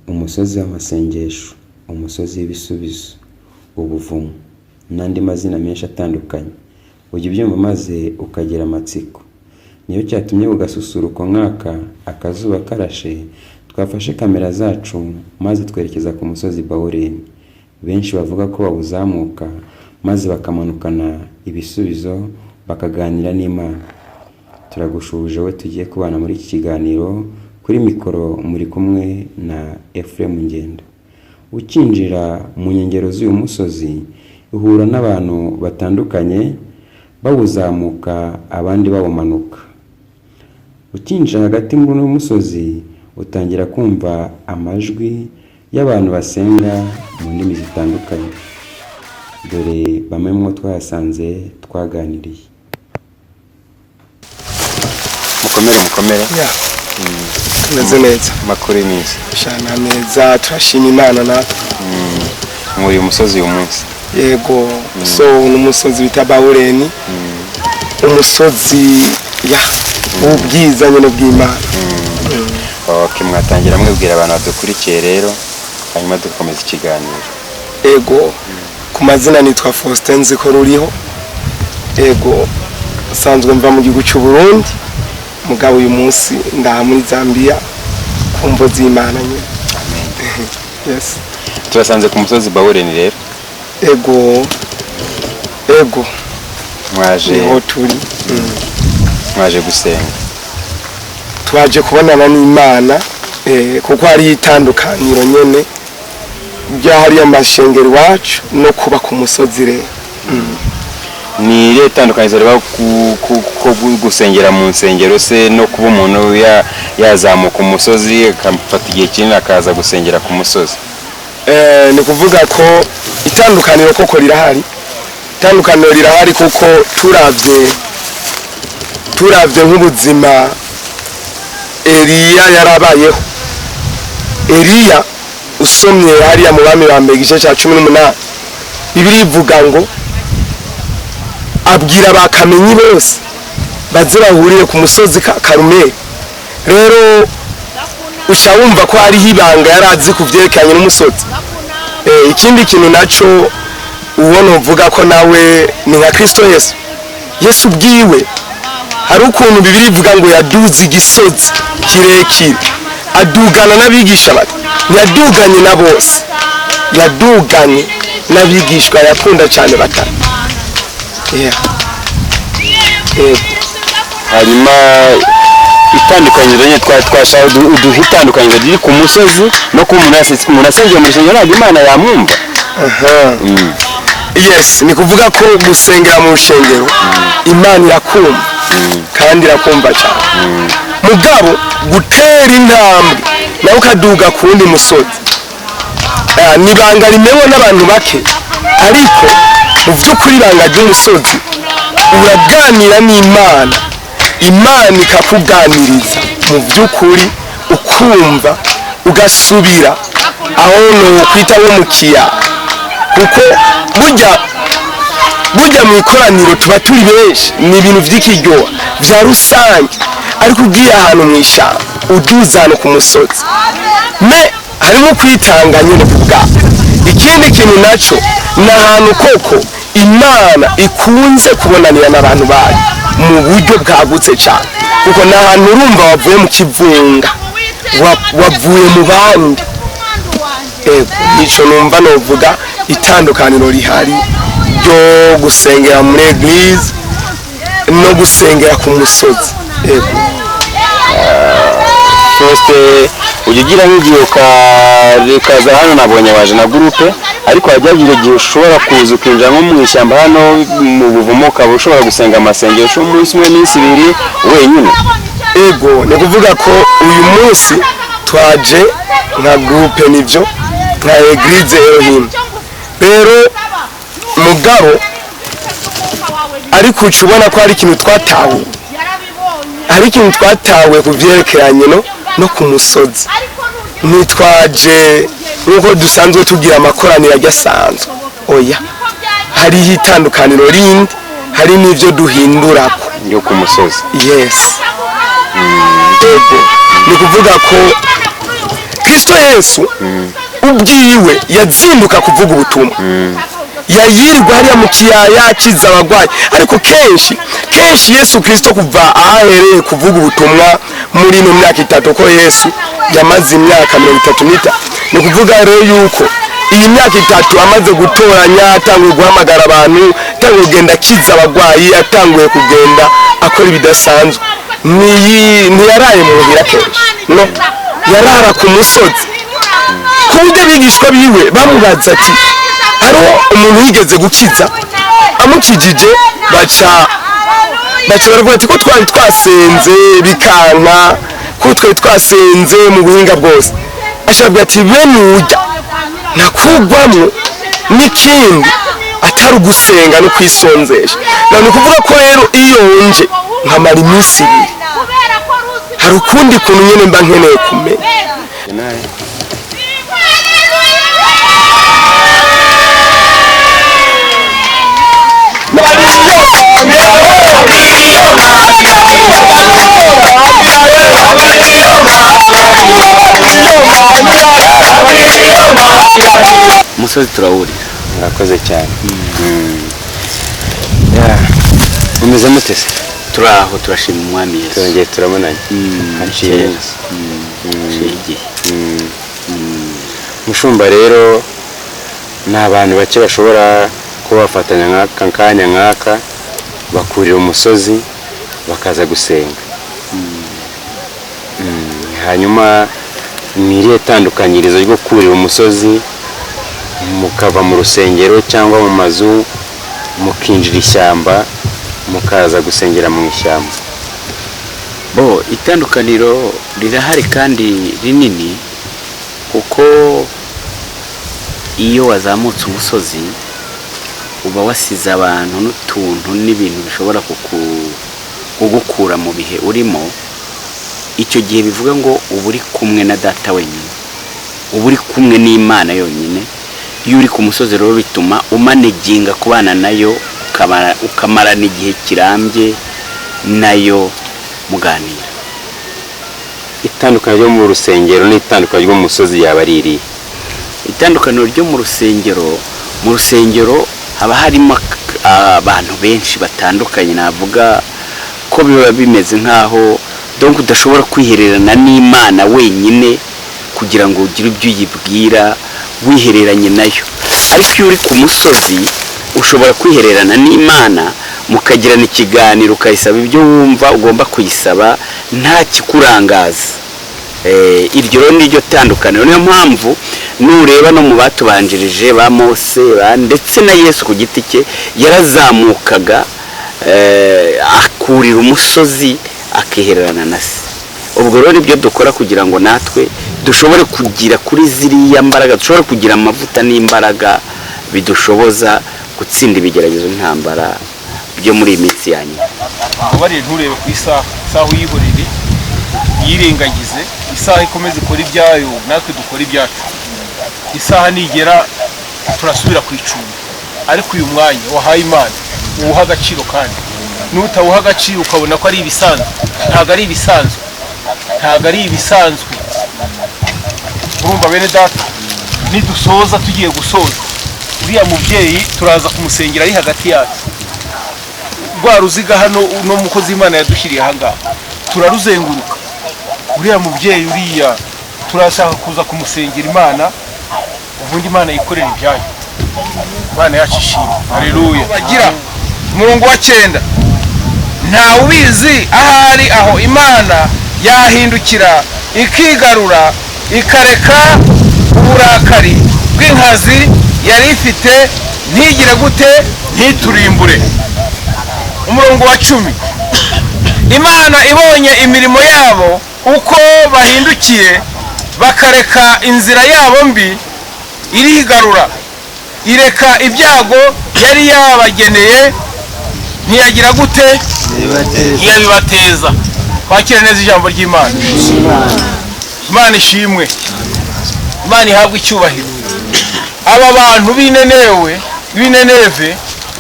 Umusozi w'amasengesho, umusozi w'ibisubizo, ubuvumo n'andi mazina menshi atandukanye. Ujya ubyumva maze ukagira amatsiko. Niyo cyatumye ku gasusuruko nk'aka akazuba karashe, twafashe kamera zacu maze twerekeza ku musozi Bawureni. Benshi bavuga ko bawuzamuka maze bakamanukana ibisubizo bakaganira n'Imana. Turagushuje we tugiye kubana muri iki kiganiro, kuri mikoro muri kumwe na Ephraim Ngendo. Ukinjira mu nkengero z'uyu musozi uhura n'abantu batandukanye bawuzamuka abandi bawumanuka. Ukinjira hagati muri uno musozi utangira kumva amajwi y'abantu basenga mu ndimi zitandukanye. Dore bamwe mu bo twahasanze twaganiriye. Mukomere, mukomere. Ya, tumeze neza. Amakuru y'iminsi? Shana neza, turashima Imana natwe. Muri uyu musozi uyu munsi? Yego, so ni umusozi bita Bawureni, umusozi ya w'ubwiza nyine bw'Imana. Ok, mwatangira mwibwira abantu badukurikiye rero, hanyuma dukomeza ikiganiro. Ego, ku mazina nitwa Faustin Nziko ruriho. Ego, nsanzwe mva mu gihugu cy'u Burundi, mugabo uyu munsi ndaha muri Zambia ku mvo z'Imana nyine. Amen. Yes. Turasanze ku musozi Bawureni rero. Ego. Mwaje Niho turi. Mwaje gusenga? Twaje kubonana n'Imana, kuko hariyo itandukaniro nyene rya hariya mashengero iwacu no kuba ku musozi rero. Ni irihe tandukanirizo riba ku gusengera mu nsengero se no kuba umuntu yazamuka umusozi akafata igihe kinini akaza gusengera ku musozi? Ni kuvuga ko itandukaniro koko rirahari. Itandukaniro rirahari kuko turavye nk'ubuzima Eliya yarabayeho. Eliya, usomye hariya mu Bami ba Mbere igice cya 18, Bibiliya ivuga ngo abwira bakamenyi bose baze bahurire ku musozi Karumeli. Rero uca wumva ko hariho ibanga yari azi ku vyerekeranye n'umusozi. Ikindi kintu naco ubona uvuga ko nawe ni nka Kristo Yesu. Yesu ubwiwe hari ukuntu Bibiliya ivuga ngo yaduze igisozi kirekire adugana n'abigisha bati, ntiyaduganye na bose, yaduganye n'abigishwa yakunda cyane batatu. Yeah. Yego. Hanyuma itandukanirizo nyine twashaka uduhe itandukanirizo riri ku musozi no kuba umuntu asengera mu rusengero, ntabwo Imana yamwumva. Aha. Yes, ni kuvuga ko gusengera mu rushengero Imana irakumva kandi irakumva cyane, mugabo gutera intambwe nawe ukaduga ku wundi musozi, ni ibanga rimenywa n'abantu bake, ariko mu by'ukuri ibanga ry'umusozi, uraganira n'Imana, Imana ikakuganiriza mu by'ukuri, ukumva ugasubira aho nokwita nko mu kiyaga, kuko burya mu ikoraniro tuba turi benshi, ni ibintu by'ikiryoha bya rusange, ariko ugiye ahantu mu ishyamba, uduza ahantu ku musozi, me harimo kwitanga nyine ku bwawe. Ikindi kintu nacyo ni ahantu koko Imana ikunze kubonanira n'abantu bayo mu buryo bwagutse cyane, kuko ni ahantu urumva wavuye mu kivunga, wavuye mu bandi. Ego, nico numva novuga itandukaniro rihari ryo gusengera muri église no gusengera ku musozi. Ego. Faustin, ujya ugira nk'igihe ukaza hano, nabonye waje na groupe, ariko hajya hagira igihe ushobora kuza ukinjira nko mu ishyamba hano mu buvumo, ukaba ushobora gusenga amasengesho umunsi umwe, iminsi ibiri wenyine? Ego, ni kuvuga ko uyu munsi twaje nka groupe, nivyo, nka église Elohim rero, mugabo ariko uca ubona ko hari ikintu twatawe, hari ikintu twatawe ku vyerekeranye no ku musozi. Ntitwaje nk'uko dusanzwe tugira amakoraniro ajya asanzwe, oya, hariho itandukaniro rindi, hari n'ibyo duhindurako. Yo ku musozi? Yes, ego, ni kuvuga ko Kristo Yesu ubwiwe yazinduka kuvuga ubutumwa, yayirirwa hariya mu kiyaya akiza abagwayi. Ariko kenshi kenshi Yesu Kristo kuva ahahereye kuvuga ubutumwa muri ino myaka 3, ko Yesu yamaze imyaka 35, ni ukuvuga rero yuko iyi myaka 3 amaze gutoranya, atanguye guhamagara abantu, atanguye kugenda akiza abagwayi, atanguye kugenda akora ibidasanzwe, ntiyaraye muhira kenshi, no yarara ku musozi, ku buryo abigishwa biwe bamubaza ati hariho umuntu yigeze gukiza, amukijije baca baravuga ati ko twari twasenze bikanka, ko twari twasenze mu buhinga bwose. Ashabwa ati bene ujya nakugwamwo n'ikindi atari ugusenga no kwisonzesha. Ni ukuvuga ko rero iyo nje nkamara iminsi 2 hari ukundi kuntu nyene mba nkeneye kumenya. Umusozi turawurira. Murakoze cyane. Mumeze mute se? Turaho, turashima Umwami Yesu. Turongeye turabonanye. Haciye iminsi. Haciye igihe. Mushumba rero ni abantu bake bashobora kuba bafatanya nk'aka kanya nk'aka, bakurira umusozi bakaza gusenga. Hanyuma ni irihe tandukanyirizo ryo kurira umusozi mukava mu rusengero cyangwa mu mazu mukinjira ishyamba mukaza gusengera mu ishyamba? Bo itandukaniro rirahari kandi rinini, kuko iyo wazamutse umusozi uba wasize abantu n'utuntu n'ibintu bishobora kugukura mu bihe urimo. Icyo gihe bivuga ngo uba uri kumwe na data wenyine, uba uri kumwe n'Imana yonyine. Iyo uri ku musozi rero bituma umaneginga kubana nayo, ukamarana igihe kirambye nayo muganira. Itandukaniro ryo mu rusengero n'itandukaniro ryo mu musozi yaba ari irihe? Itandukaniro ryo mu rusengero, mu rusengero haba harimo abantu benshi batandukanye, navuga ko biba bimeze nkaho donc udashobora kwihererana n'Imana wenyine kugira ngo ugire ibyo uyibwira wihereranye nayo. Ariko iyo uri ku musozi ushobora kwihererana n'Imana mukagirana ikiganiro, ukayisaba ibyo wumva ugomba kuyisaba nta kikurangaza. Iryo rero niryo tandukaniro. Niyo mpamvu nureba no mu batubanjirije ba Mose ndetse na Yesu ku giti cye yarazamukaga akurira umusozi akihererana na se. Ubwo rero nibyo dukora kugira ngo natwe dushobore kugira kuri ziriya mbaraga, dushobore kugira amavuta n'imbaraga bidushoboza gutsinda ibigeragezo n'intambara byo muri iyi minsi ya nyuma. Ubarire nturebe ku isaha, isaha uyihorere yirengagize, isaha ikomeze ikora ibyayo natwe dukora ibyacu. Isaha nigera turasubira ku icumbi, ariko uyu mwanya wahaye Imana uwuha agaciro, kandi nutawuha agaciro ukabona ko ari ibisanzwe, ntabwo ari ibisanzwe, ntabwo ari ibisanzwe. Urumva bene data, nidusoza tugiye gusoza uriya mubyeyi turaza kumusengera ari hagati yacu. Rwa ruziga hano uno mukozi Imana yadushyiriye aha ngaha turaruzenguruka. Uriya mubyeyi uriya turashaka kuza kumusengera Imana, ubundi Imana yikorera ibyayo. Imana yacu ishimwe. Haleluya. Bagira umurongo wa 9, nta ubizi ahari aho Imana yahindukira ikigarura ikareka uburakari bw'inkazi yari ifite, ntigire gute, ntiturimbure. Umurongo wa 10, Imana ibonye imirimo yabo uko bahindukiye bakareka inzira yabo mbi, irigarura ireka ibyago yari yabageneye, ntiyagira gute, ntiyabibateza. Twakire neza ijambo ry'Imana. Imana ishimwe, Imana ihabwe icyubahiro. Aba bantu b'Ineneve,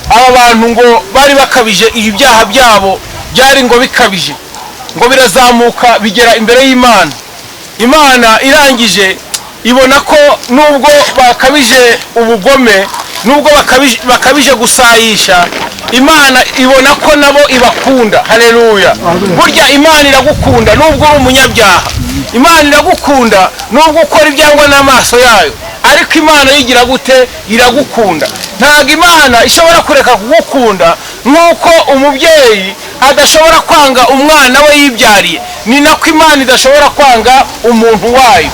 aba bantu ngo bari bakabije ibyaha byabo, byari ngo bikabije, ngo birazamuka bigera imbere y'Imana. Imana irangije ibona ko nubwo bakabije ubugome, nubwo bakabije gusayisha, Imana ibona ko nabo ibakunda. Haleluya! Burya Imana iragukunda nubwo uri umunyabyaha, Imana iragukunda nubwo ukora ibyangwa n'amaso yayo, ariko Imana yigira gute? Iragukunda. Ntabwo Imana ishobora kureka kugukunda. Nk'uko umubyeyi adashobora kwanga umwana we yibyariye, ni nako Imana idashobora kwanga umuntu wayo.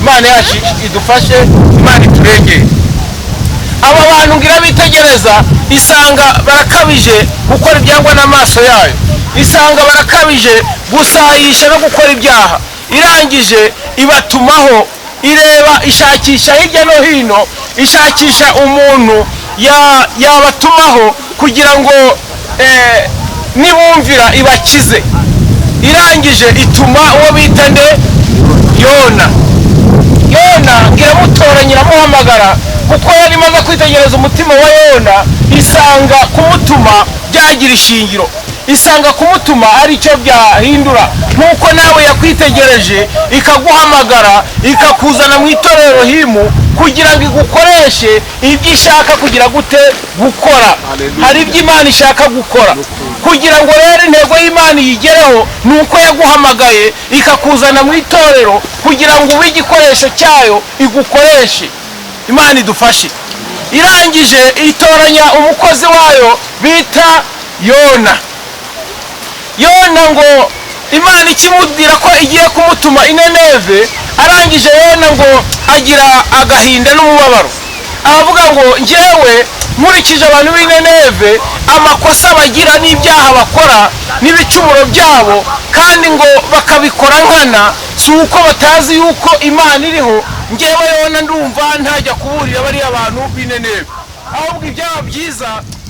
Imana yacu idufashe, Imana iturengere. Aba bantu ngira bitegereza, isanga barakabije gukora ibyangwa n'amaso yayo, isanga barakabije gusayisha no gukora ibyaha. Irangije ibatumaho, ireba, ishakisha hirya no hino, ishakisha umuntu yabatumaho kugira ngo nibumvira ibakize. Irangije ituma uwo bita nde? Yona. Yona iramutoranya, iramuhamagara, kuko yari imaze kwitegereza umutima wa Yona, isanga kumutuma byagira ishingiro, isanga kumutuma ari cyo byahindura. Nk'uko nawe yakwitegereje ikaguhamagara, ikakuzana mu itorero himu kugira ngo igukoreshe ibyo ishaka kugira gute? Gukora. Hari ibyo Imana ishaka gukora. Kugira ngo rero intego y'Imana iyigereho, ni uko yaguhamagaye ikakuzana mu itorero kugira ngo ube igikoresho cyayo, igukoreshe. Imana idufashe. Irangije itoranya umukozi wayo bita Yona. Yona ngo Imana ikimubwira ko igiye kumutuma i Nineve, arangije Yona ngo agira agahinda n'umubabaro, aravuga ngo: "Njyewe nkurikije abantu b'i Nineve, amakosa bagira n'ibyaha bakora n'ibicumuro byabo, kandi ngo bakabikora nkana, si uko batazi yuko Imana iriho, njyewe Yona ndumva ntajya kuburira bariya bantu b'i Nineve, ahubwo ibyaba byiza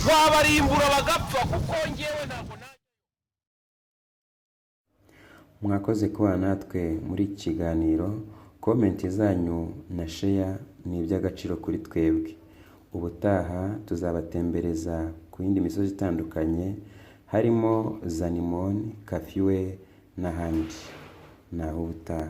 wabarimbura bagapfa, kuko njyewe ntabwo najya." Mwakoze kubana natwe muri iki kiganiro. Comment zanyu na share ni iby'agaciro kuri twebwe. Ubutaha tuzabatembereza ku yindi misozi itandukanye, harimo Zanimoni, Kafiwe n'ahandi. Naho ubutaha.